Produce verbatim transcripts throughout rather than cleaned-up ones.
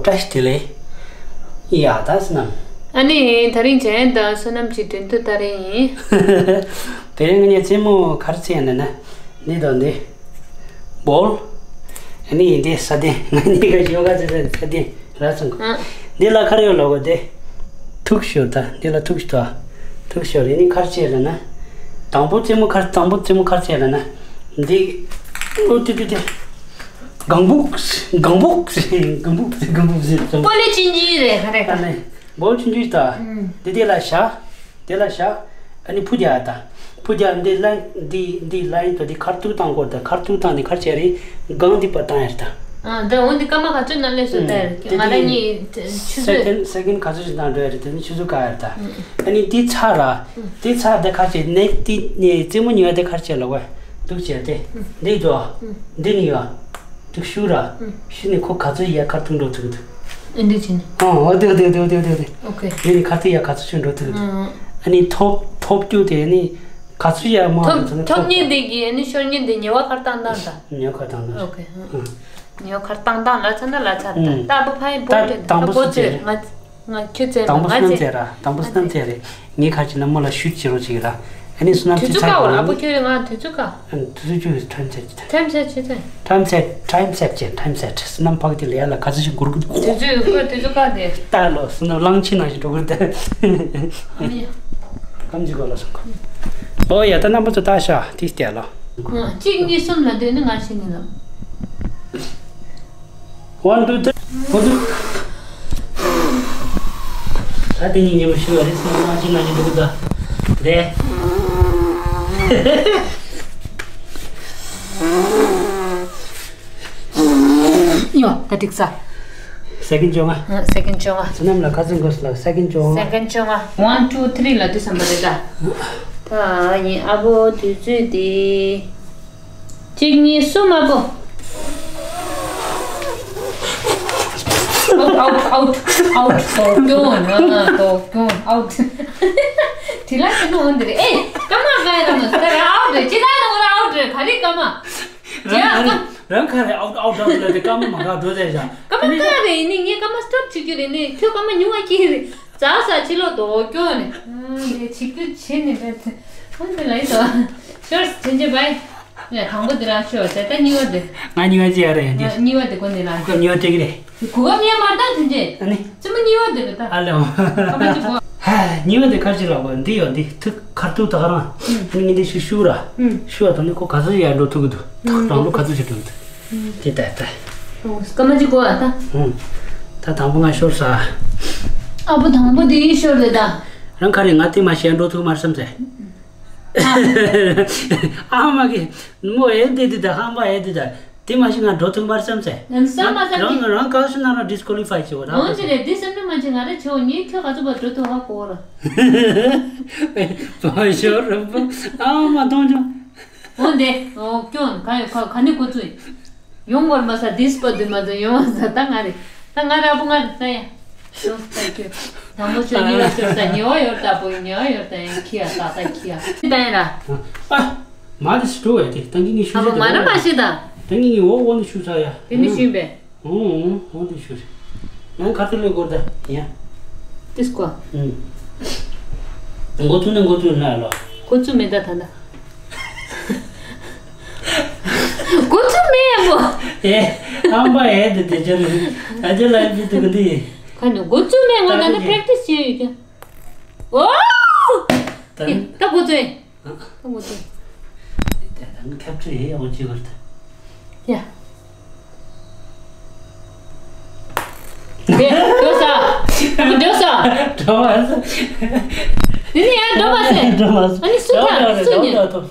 བཀྲ་ཤིས་བདེ་ལེགས། ཡ་ད་བསོད་ནམས། ཨ་ནི་དེ་རིང་ཇ་ཡན་དང་བསོད་ནམས་ཀྱི་དོན་དུ་ད་རེས་ཡིན། དེ་རིང་ངས་རྩེད་མོ་ག་རེ་རྩེ་ཡིན་ན་ན། འདི་དང་འདི། བོལ། ཨ་ནི་འདི་ས་གདན། ང་གཉིས་ཀ་ཡོ་ག་རྩེ་ས་ས་གདན་ར་སོང་གོ། ཨ། འདི་ལ་ག་རེ་ཡོད་ལབ་གོ་འདི། ཐུག་ཤོར་ད། འདི་ལ་ཐུག་ཤོར་ད། ཐུག་ཤོར་ཨ་ནི་ག་རེ་རྩེ་ལབ་ན། དང་པོ་རྩེད་མོ་ག་རེ་དང་པོ་རྩེད་མོ་ག་རེ་རྩེ་ལབ་ན། འདི། ཨོ་དེ་དེ་དེ། གང་བུག་གང་བུག་གང་བུག་གང་བུག་ཟེར་ཙང་། པོ་ལེ་ཆུང་ཆུང་རེད་ཧ་རེ་ད། ཨ་ནི་སྦོལ་ཆུང་ཆུང་ད། ཨུམ། དེ་དེ་ལ་བཞག་དེ་ལ་བཞག་ཨ་ནི་ཕུ་རྒྱག་ད། ཕུ་རྒྱག་འདི་ལ་འདི་འདི་ལ་ཡིན་ད། འདི་ཁ་ཐུག་བཏང་དགོས་ད། ཁ་ཐུག་བཏང་ནི་ཁར་བྱས་རེད། གང་འདི་པ་བཏང་ཡར་ད། ཨ་ད་འོ་འདི་སྐར་མ་ག་ཚོད་ནང་སླེབས་སོང་ད་ཡར། ཨུམ། དེ་ང་རང་དེ་གཉིས་ཆུ་ཚོད། སེ་ཀེན་སེ་ཀེན་ག་ཚོད་ཞིག་བཏང་འགྲོ་ཡ་རེད། དེ་ནི་ཆུ་ཚོད་ག་ཡར་ད། ཨུམ། ཨ་ནི་འདི་ཚར་ར། འདི་ཚར་དེ་ཁར་བྱས་ནས་འདི་ནས་རྩེད་མོ་ཉོ་ཡ་དེ་ཁར་བྱས་ལ་བས། འདུག་བྱས་ཏེ། འདི་འདུག་འདི་ནི་ཡོད། འདུག་ཤུ་ར། ཤུ་ནི་ཁོ་ག་ཚོད་ཡར་ཁར་ཐུག་འགྲོ་ཐུག་འདུག་ཨེ་འདི་ཅི་ནི། ཨོ་ཨོ་དེ་དེ་དེ་དེ་དེ་དེ། ཨོ་ཁེ། འདི་ནི་ཁ་ཐུག་ཡར་ག་ཚོད་ཤུ་འགྲོ་ཐུག་འདུག་ཨ་ནི་ཐོབ་ཐོབ་རྒྱུ་དེ་ནི་ག་ཚོད་ཡར་མ་ཐོབ་ཐོབ་ཉིན་དེ་གི་ཨ་ནི་ཤོར་ཉིན་དེ་ཉེ་བ་ཁར་བཏང་བཏང་ད། ཉེ་བ་ཁར་བཏང་ད། ཨོ་ཁེ། ཉེ་བ་ཁར་བཏང་བཏང་ལ་ཚ་ན་ལ་ཚ་ད། ད་པ་ཕ་ཡི་པོ་དེ་ད་པོ་ཚོད་ང་། ང་ཁྱོད་བཙལ་དང་པོ་ང་བསོད་ནམས་བཙལ་བཙལ་ར། དང་པོ་བསོད་ནམས་བཙལ་རེད། ངའི་ཁ་ཅིག་ལ་མོ་ལ་ཤུད་བྱེད་རོགས་བྱེད་ཀྱི་ར། ཨ་ནི་བསོད་ནམས་དུས་ཚོད་བཀག་འོ་ར། ཨ་པོ་ཁྱོད་རེད། ང་དུས་ཚོད་བཀག་ཨ་དུས་ཚོད་ཁྱོད་ཀྱི་ཊའིམ་སེཊ་ཊའིམ་སེཊ་ཆེ་ཚེ། ཊའིམ་སེཊ་ཊའིམ་སེཊ་ཅན་ཊའིམ་སེཊ་བསོད་ནམས་ཕག་དེ་ལ་ཡ་ལ་ག་ཚོད་ཞིག་འགོར་གི་འདུག་དུས་ཚོད་ཁོས་དུས་ཚོད་བཀག་དེ། ལྟ་ལོ་བསོད་ནམས་གླང་ཆེན་ནང་བཞིན་འགྲོ་གི་རེད་དེ། ཨ་ནི་ཡ། ཀམ་ཅི་གོ་ལ་སོང་གོ། ཨོ་ཡ་ད་རྣམ་པ་ཚོ་ལྟ་ཤག་དེ་བལྟས་ལོ། གཅིག་གཉིས་གསུམ་ལ་འདོད་ནི་ང་ཤེས་ནི་ལ། One, two, three. ཧོ་དུ། ད་དེ་ཉིན་ཉི་མ་ཤི་བ་རེད། སེམས་ནང་ཅི་ན་ཅི་འདུག་ད། རེད། ཡོ། ད་འགྲིག་ས། སེ་ཀེན་བཅོ་ལྔ། ཨ། སེ་ཀེན་བཅོ་ལྔ། བསོད་ནམས་ལ་ཁ་ཚོན་དགོས་ལ་སེ་ཀེན་བཅོ་ལྔ། སེ་ཀེན་བཅོ་ལྔ། One, two, three ལ་དུས་བསམ་པ་རེད་ད། ད་ཡིན་ཨ་བོ་དུས་ཚོད་དེ། གཅིག་གཉིས་གསུམ་མ་པོ། Out, out, out, out. དོ་སྐྱོན། ཨ། དོ་སྐྱོན། Out. དེ་ལ་ཅི་ནོ་འོན་དེ་རེད། ཨེ། སྐར་མ་ག་ཡ་ར་མ་ཟེར་ར། out རེད། ཅི་ད་ནོ་ར་out རེད། ག་རེ་སྐར་མ། རང་ག་རེ་རང་ག་རེ་out, out, out ལ་དེ་སྐར་མ་མ་ག་འགྲོ་ཟེར་ཞག་སྐར་མ་ག་རེད་ནི། ངས་སྐར་མ་སི་ཊོབ་བྱེད་རྒྱུ་རེད་ནི། ཁྱོད་སྐར་མ་ཉུང་བ་སྐྱེས་རེད། ཛ་ས་ཕྱི་ལོགས་དོ་སྐྱོན་ནས། ཨ་ནི་བྱེད་རྒྱུ་བྱེད་ནས་བས། ཨ་ནི་ལ་ཡིན་དོ། ཤོར་དྲན་རྗེས་བའི། ཡ་དང་པོ་དེ་རང་ཤོར་ཟེར། ད་གཉིས་པ་དེ། ང་གཉིས་པ་ཅི་ཡ་རེད་ཡ་འདི། གཉིས་པ་དེ་གོ་ནས་རང་ཁོ་གཉིས་པ་སྤྲད་ཀྱི་རེད། གོ་སྐབས་ཉན་མར་ད་དྲན་རྗེས། ཨ་ནི། རྩེད་མོ་གཉིས་པ་དེ་རེད་ད། ཨ་ལེ་འོ། ཁ་པ་ཅི་གོ། ཧ། གཉིས་པ་དེ་ཁ་ཅིག་ལ་གོ་འདི་ཡོད་འདི་ཐུག་ཁར་ཐུག་ད་ག་རང་། ཨ་ནི་འདི་ཤུ་ཤུ་ར། ཤུ་བ་དང་ནི་ཁོ་ག་ཚོད་ཡར་འགྲོ་ཐུབ་ཀྱི་འདུག་ཐུག་རང་ལོ་ག་ཚོད་ཅིག་འགྲོ་འདུག་དེ་ལྟ་ལྟ། ཨོ། སྐར་མ་གཅིག་གོ་ཨ་ད། ཧུང་། ད་དང་པོ་ང་ཤོར་ས། ཨ་བོ་དང་པོ་དེ་ཡིན་ཤོར་རེད་ད། རང་ག་རེ་ང་དེ་མ་ཤེས་འགྲོ་ཐུབ་མ་རེད་བསམ་ཟེར། ཨ་མ་གི་མོ་ཨེ་འདི་འདི་ད་ཧམ་པ་ཨེ་འདི་ད་དེ་མ་ཤེས་ང་འགྲོ་ཐུབ་མ་རེད་བསམ་ཟེར། ང་བསམ་མ་བསམ་རང་གི་རང་ག་ཤོར་ན་རང་ཌི་སི་ཀོ་ལི་ཕའི་བྱེད་འོ་རང་། འོན་ཅི་རེད། འདི་བསམ་དུས་མ་ཤེས་ང་རེ་ཆེ་བོ་ངས་ཁྱོད་ག་ཚོད་བར་འགྲོ་ཐུབ་ཧ་གོ་ར། བ་ཤོར་རུ་པོ་ཨ་མ་གཏོང་ཆོག་འོ་འདི། འོ་སྐྱོན་ག་ཡོད་ག་ག་ནས་འགོ་བཙུགས་ཡིན། ཡོང་བར་མ་ཟ། འདིས་པ་དུ་མ་དུ་ཡོང་བ་ཟ། ད་ང་རེ། ད་ང་ར་པོ་ང་རེ་ད་ཡ། ཞོ་ས་ཁྱོད། དང་པོ་ཆོས་ཉེ་བ་ཆོས་ས་ཉེ་བ་ཡོད་ད་པོ་ཉེ་བ་ཡོད་ད་ཡ་ཁི་ཡ་ད་ད་ཁི་ཡ། ད་ཡ་ར། ཨ། མ་དེ་སུ་འགྲོ་བས་དེ་ད་གིན་ངས་ཞུ་ཨ་བོ་ང་ར་མ་ཤེས་ད། ད་གིན་ངས་འོ་འོ་ནས་ཞུ་ཚར་ཡ། དེ་ནི་ཞུས་པས། ཨོ་ཨོ་ཨོ་དེ་ཞུ་རེད། ང་ཁ་ཐུག་ལས་སྐོར་ད་ཡ། དེ་སྐོར། ཨུམ། འགོ་ཚུགས་ན་འགོ་ཚུགས་ན་ལོ། འགོ་ཚུགས་མེད་ད་ད་ད། འགོ་ཚུགས་མེད་ཡ་མོ། ཨེ། ཨམ་པ་ཨེ་དེ་དེ་ཅར། ཨ་ཅེ་ལ་ཡི་དེ་ག་འདི། ཁ་ནས་འགོ་ཚུགས་མེད། ང་ད་ནི་པེ་རེག་ཊི་སི་བྱས་ཡོད་ཀྱང་། ཨོ། ད་ད་འགོ་ཚུགས་ཡིན། ཨ། ད་འགོ་ཚུགས། དེ་ད་ནི་ཁྱབ་ཆེ་ཡེ་ཡོང་ཅི་གར་ད། ཡ། དེ་འགྲོ་ས། འགྲོ་ས། འགྲོ་བ་ས། དེ་ནི་ཡང་འགྲོ་བ་ས། འགྲོ་བ་ས། ཨ་ནི་སུ་ད་སུ་ཉོ།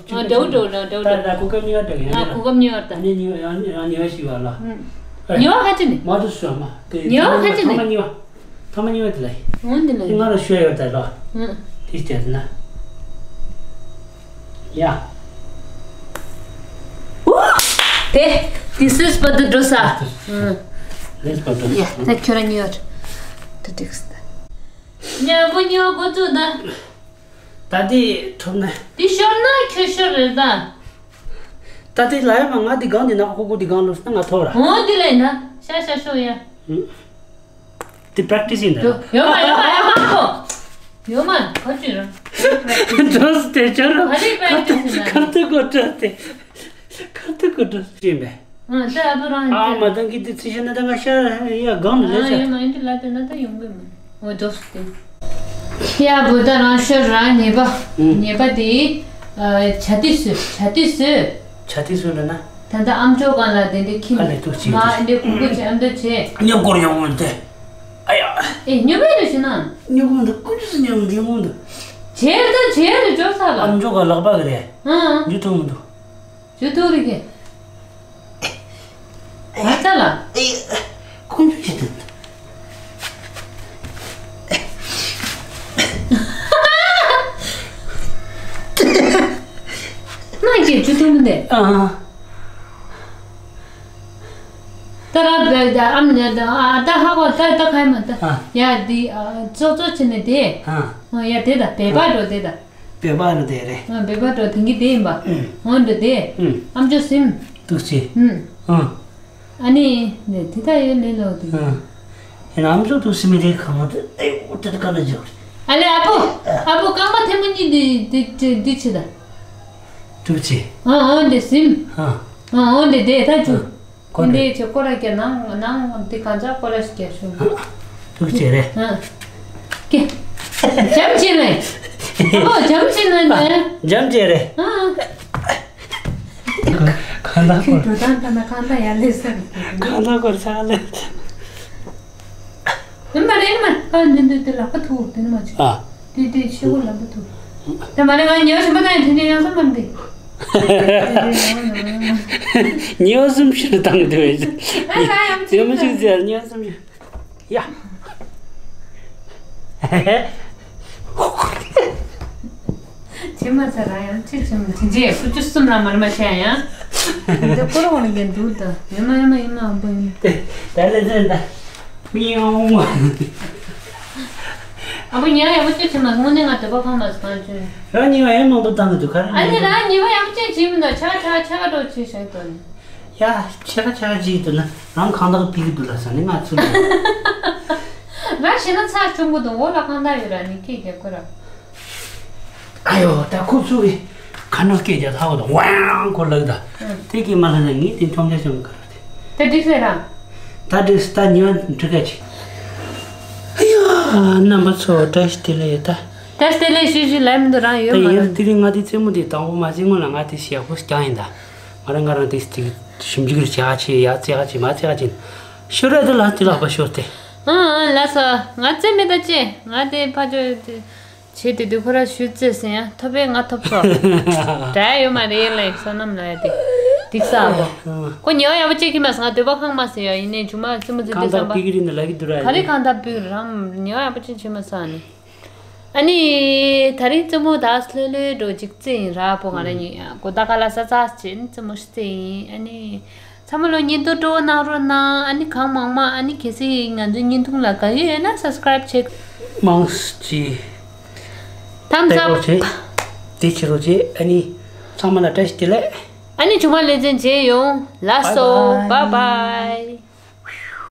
འགྲོ་འགྲོ་འགྲོ་འགྲོ། ད་ད་གོ་སྐབས་ཉོ་བ་དྲག་ཡ། ཨ་གོ་སྐབས་ཉོ་བ་དྲག་ཨ་ཉོ་ཡང་ཉོ་བ་ཞིག་བ་ལ། ཉོ་བ་ཧ་ཅི་ནི། མ་དུ་སུ་མ་དེ་ཉོ་བ་ཧ་ཅི་ནི། ཐ་མ་ཉོ་བ། ཐ་མ་གཉིས་པ་དེ་ལ་ཡིན། འོ་འདི་ལ་ཡིན། ང་ལ་ཤོད་ཡོད་དེ་ལོ། ཨང་། དེ་བལྟས་ན། ཡ། དེ། This is for the dosa. ཨང་། This for the ཡ། ད་ཁྱོད་རང་ཉོ་ཡོད། ད་འགྲིག་སྟེ། ཉ་བུ་ཉོ་འགོ་བཙུགས་ད། ད་དེ་ཐོབ་ན། དེ་ཤོར་ན་ཁྱོད་ཤོར་རེད་ད། ད་དེ་ལ་ཡ་མ་ང་དེ་སྒང་དེ་ན་ཁོ་ཁོ་དེ་སྒང་ལོ་ན་ང་ཐོབ་ར། འོ་འདི་ལ་ཡིན་ད། ཤ་ཤ་ཤོ་ཡ། ཨང་། དེ་པྲེག་ཊི་སི་ཡིན་ད། ཡོད་མ་ཡོད་མ་ཡོད་མ་གོ། ཡོད་མ་གོ་ཅི་རང་། འགྲོ་སྟེ་ཆོ་རང་། ག་རེ་པྲེག་ཊི་སི་ཡིན་ན། ཁ་ཐུག་གོ་འགྲོ་སྟེ། ཁ་ཐུག་གོ་འགྲོ་སྟེ་ཡིན་པས། ཨ་ད་ཨ་བུ་རང་ཨ་མ་དང་གི་དེ་ཚེ་ཤེས་ན་ད་ང་ཤ་ཡ་སྒམ་ལས་ཨ་ཡོད་མ་ཡིན་དུ་ལ་དེ་ན་ད་ཡོང་གི་མ། འོ་འགྲོ་སྟེ། ཡ་བུ་ད་རང་ཤོར་རང་ཉེས་པ། ཉེས་པ་དེ། བྱ་དེ་སུ་བྱ་དེ་སུ། བྱ་དེ་སུ་ལ་ན། ད་ལྟ་ཨམ་ཅོག་སྒང་ལ་དེ་འདྲའི་ཁྱི་ཨ་ལས་ཐུག་ཅིག་མ་འདི་གུག་གུག་བྱས་ཨམ་ཅོག་བྱས། སྙོབ་སྐོར་ཡོང་ངོ་དེ། ཨ་ཡ། ཨེ་སྙོབ་པའི་རེ་ཞུ་ན། སྙོབ་ངོ་འདུག་ཀུ་ཅི་སི་སྙོབ་འདི་ངོ་འདུག་བྱས་ད་བྱས་རེ་འཇོག་ས་ལ། ཨམ་ཅོག་ག་ལག་པ་གི་རེད། ཨང་། འཇུ་ཐུབ་མི་འདུག་འཇུ་ཐུབ་རེ་གི། ཨ་ཙ་ལ། ཨེ། ཁོང་ཚོས་བྱེད་དུས། ང་གིས་བཅུ་ཐུང་མི་འདེ། ཨ། ད་ར་བའི་ད་ཨམ་ནེ་ད་ཨ་ད་ཧ་གོ་ད་ད་ཁ་ཡ་མ་ད། ཨ། ཡ་འདི་ཨ་ཙོ་ཙོ་བྱེད་ནས་དེ། ཨ། ཨ་ཡ་དེ་ད་བེ་བ་འགྲོ་དེ་ད། བེ་བ་རུ་དེ་རེད། ཨ་བེ་བ་འགྲོ་དེང་གི་དེ་ཡིན་པ། ཨུམ། འོན་ཏེ་དེ། ཨུམ། ཨམ་ཅོག་སིམ། འདུག་ཅེས། ཨུམ། ཨ། ཨ་ནི། ནས་དེ་ད་ཡོད་ལེ་ལོ་དེ། ཨ། ཡིན་ན་ཨམ་ཅོག་ཏུ་སི་མི་རེད་ཁ་མོ་དེ་ཨེ་འོ་དེ་དེ་ག་ལ་འཇོག་རེད། ཨ་ལེ་ཨ་ཕོ། ཨ་ཕོ་རྐང་པ་ཐལ་མོ་གཉིས་འདི་འདི་འདི་འདི་ཆེ་ད། ཐུག་ཆེ། ཨ་འོ་འདི་སིམ། ཨ། ཨ་འོ་འདི་དེ་ད་ཆུ། ཨ། འདི་ཆེ་ཀོ་ར་སྐྱ་ནང་ནང་འདི་གང་ཅག་ཀོ་ར་སྐྱ་ཤོ། ཐུག་ཆེ་རེད། ཨ། ཀེ། འཇམ་ཆེ་ལེ། ཨ་ཕོ་འཇམ་ཆེ་ན་ནི། འཇམ་ཆེ་རེད། ཨ། གང་ལྟར་ཁྱོད་འགྲོ་སྟངས་ད་ན་གང་ལྟར་ཡར་ལས་ས་རེད། གང་ལྟར་སྐོར་ཆག་ལས། ཨེ་མ་རེད་མ། ཨ་འདི་འདི་འདི་ལག་པ་ཐུག་འདི་ནི་མ་བྱེད། ཨ། འདི་འདི་ཤེ་གོ་ལག་པ་ཐུག་ད་མ་རེད་ང་ཉེ་བ་ཞིམ་པ་ད་ཡིན་དེ་འདྲ་ཡང་སོ་མ་འདི། ཉེ་བ་སུམ་ཞིག་བཏང་འདི་བས། ཨ་ད་ཡང་ཉེ་བ་ཞིག་ཟེར་ཉེ་བ་སུམ་ཞིག་ཡ། བྱེ་མ་ཚ་ར་ཡང་ཁྱི་བྱེ་མ་དེ་རྗེས་སུ་བཅུ་གསུམ་ལ་མར་མ་བྱས་ཡང་། འདི་ཀོ་རོ་ནི་གན་འདུག་ད་ཡོད་མ་ཡོད་མ་ཡིན་མ་འབུ་ཡིན། དེ་དེ་ལས་ཟེར་ད་མི་ཡོང་མ། ཨ་བུ་ཉལ་ཡག་པོ་ཅིག་བྱེད་མ་སོང་ནས་ང་དོད་པ་ཁང་མ་སོང་ཅུ། རང་ཉལ་བ་ཡང་མང་པོ་བཏང་གི་འདུག་ག་རེ། ཨ་ནི་རང་ཉལ་བ་ཡག་པོ་ཅིག་བྱེད་མི་འདུག་ཆ་ག་ཆ་ག་ཆ་ག་འགྲོ་བྱེད་བཞག་དོ་ནི། ཡ། ཕྱེད་ཀ་ཕྱེད་ཀ་ཅིག་འདུག་ན་རང་ཁང་བདག་ཕིག་གི་འདུག་ལ་ས་ནི་ང་ཚུར་ལ། ར་ཤི་ན་ཚ་ཆུང་གུ་འདུག་འོ་ལ་ཁང་བདག་ཡོད་ར་ནི་ཁྱེད་རྒྱབ་ཁོ་ར། ཨ་ཡོ་ད་ཁོ་ཚུ་གི་ཁ་ནོར་སྐད་རྒྱག་ཐག་འོ་ད་ཝང་ཁོ་ལག་ད། ཨ། དེ་གི་མ་ལ་ན་ངས་དེ་མཐོང་རྒྱ་ཅང་ག་ར་དེ། ད་འགྲིག་ཟེར་ར། ད་འགྲིག་ད་ཉི་མ་འགྲིག་ག་ཅིག་ཨ་ཡ། རྣམ་པ་ཚོ་བཀྲ་ཤིས་བདེ་ལེགས་ད། བཀྲ་ཤིས་བདེ་ལེགས་ཞུ་ཞུ་ལབ་མི་འདུག་རང་ཡོད་ད་མ་ཡིན་ར། དེ་རིང་ང་དེ་རྩེད་མོ་དེ་དང་པོ་མ་རྩེད་སྔོན་ལ་ང་དེ་ཞེ་པོ་རྐྱང་ཡིན་ད། ང་རང་ང་རང་དེ་དེ་ཞིབ་འཇུག་རེ་བྱེད་ཨ་ཆེ་ཡ་རྩེ་ཨ་ཆེ་མ་རྩེ་ཨ་ཆེ། ཤོར་ར་དེ་ལ་དེ་ལག་པ་ཤོར་ཏེ། ཨ་ཨ་ལ་ས་ང་རྩེ་མེད་ད་ཅེ་ང་དེ་ཕ་ཇོ་དེ་བྱེད་དེ་དུས་ཁོ་ར་ཞུ་རྩེ་ཟེར་ཡ་ཐོབ་པས་ང་ཐོབ་སོ། དྲ་ཡོད་མ་རེད་ལ་ཡིག་བསོད་ནམས་ལ་ཡ་དེ་དིག་ས་ཨ་བོ། ཁོ་ཉེ་བ་ཡག་པོ་ཅེ་ཁྱི་མ་ས་ང་དོད་པ་ཁང་མ་ཟེར་ཡ་ཡིན་ནས་ཇུ་མ་རྩེ་མོ་རྩེ་ཁང་དེ་བདག་བསམ་པ། པི་ཀི་རི་ནི་ལ་གི་དུ་ར་ག་རེ་ཡིན། ཁང་བདག་པི་ཀི་རི་རམ་ཉེ་བ་ཡག་པོ་ཅེ་ཁྱི་མ་ས་ནི། ཨ་ནི། ད་རིང་རྩེད་མོ་དག་ལྷོད་ལྷོད་འགྲོ་ཅིག་རྩེ་ཡིན་ར་པོ་ང་ར་ཉི་གོ་ད་ག་ལ་ས་ཚ་ཅེ་རྩེད་མོ་རྩེ་ཡིན་ཨ་ནི། ཚང་མ་ལོ་བརྙན་ཐུང་སྤྲོ་བོ་གནང་རོགས་གནང་ཨ་ནི་གང་མང་མང་ཨ་ནི་གལ་སྲིད་ང་ཚོའི་བརྙན་ཐུང་ལ་དགའ་ཡོད་ན་སབ་སི་ཀ་རབ་ཅེ། མང་སུ་ཅི། ཐམ་སབ། དེ་ཆེ་རོ་ཅེ་ཨ་ནི། ཚང་མ་ལ་བཀྲ་ཤིས་བདེ་ལེགས། ཨ་ནི་ཇུ་མ་ལེ་ཚན་མཇལ་ཡོང་ལ་སོ། བཱའི་བཱའི།